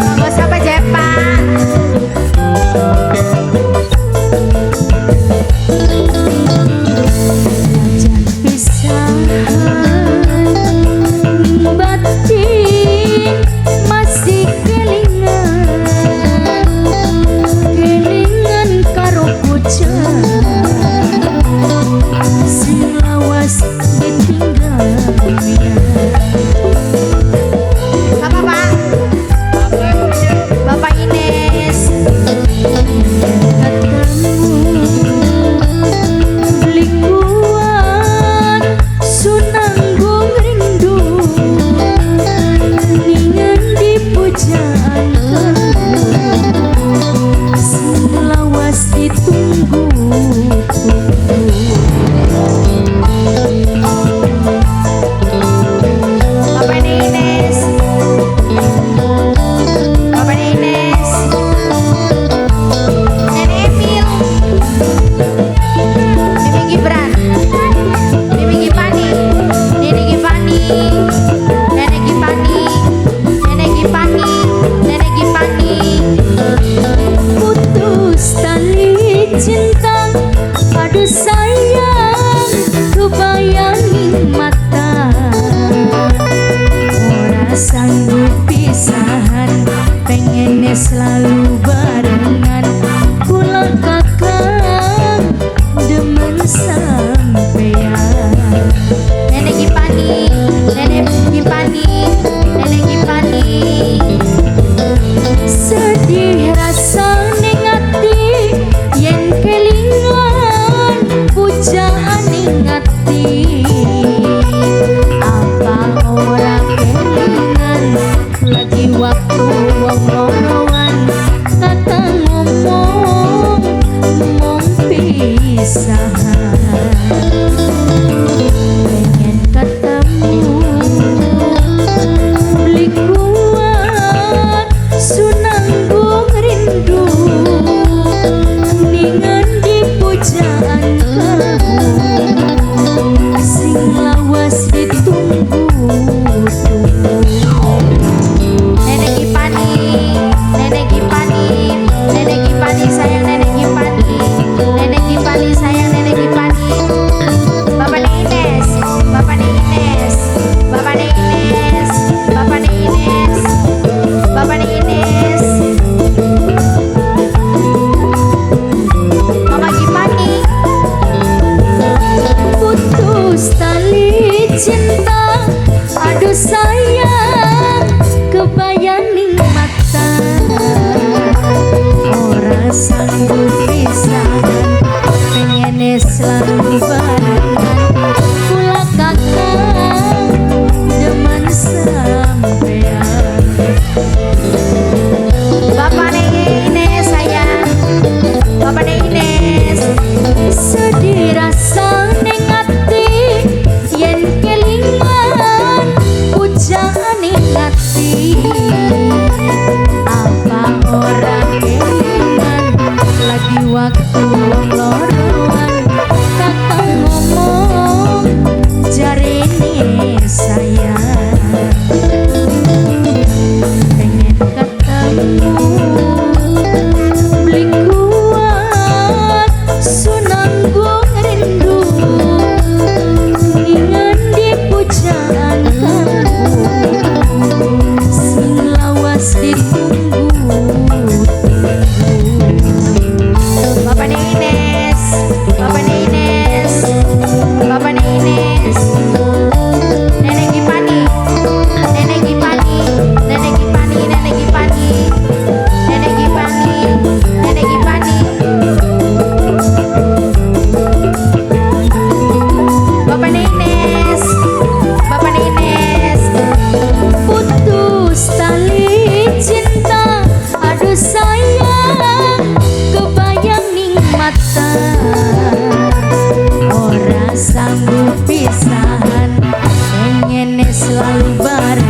Monggo siapa Jepak? Najan pisahan batin masih kelingan, kelingan karo bocah sing lawas ditinggal. Siapa, Pak? Bapak Ines. Ketemu beli kuat sunanggung rindu ningan di pujaan kamu sing lawas ditunggu tunggu. Bapak Ines. Bapak Ines. Nenek Emil. Mimi Gibran. Mimi Gipani. Nenek Gipani. Nenek Gipani. Nenek Gipani. Nenek Gipani. Putus tali cinta, aduh sayang, kebayangin mata ora sanggup pisahan, pengennya selalu barengan. Kula kakang demen sampean. Nenek Gipani. Nenek Gipani. Nenek Gipani. Sedih rasane ati yen kelingan pujaan ing ati. Apa ora kelingan lagi waktu wong loroan, kakang ngomong mong pisahan. Pengen ketemu beli kuat sunanggung rindu ningan di pujaan kamu sing lawas ditunggu tunggu. Nenek Gipani. Nenek Gipani. Nenek Gipani sayang, Nenek Gipani. Nenek Gipani sayang, Nenek Gipani. Bapak Ines. Bapak Ines. Bapak Ines. Bapak Ines. Bapak Ines. Mama Gipani. Putus tali cinta, aduh sayang, kebayang mata ora sanggup pisahan, pengen selalu barengan. Kula kakang demen sampean. Bapak Ines sayang. Bapak Ines. Sedih rasane ati yen kelingan pujaan ing ati. Apa ora kelingan lagi waktu wong loroan, kakang ngomong jarene sayang. Pengen ketemu beli kuat sunanggung rindu ningan di pujaan kamu sing lawas ditunggu tunggu. Bapak Ines. Bapak Ines. Bapak Ines. Nenek Gipani. Nenek Gipani. Nenek Gipani. Nenek Gipani. Nenek Gipani. Nenek Gipani. Bapak Ines. Bapak Ines. Putus tali cinta, aduh sayang, kebayang ning mata ora sanggup pisahan, pengen selalu bareng.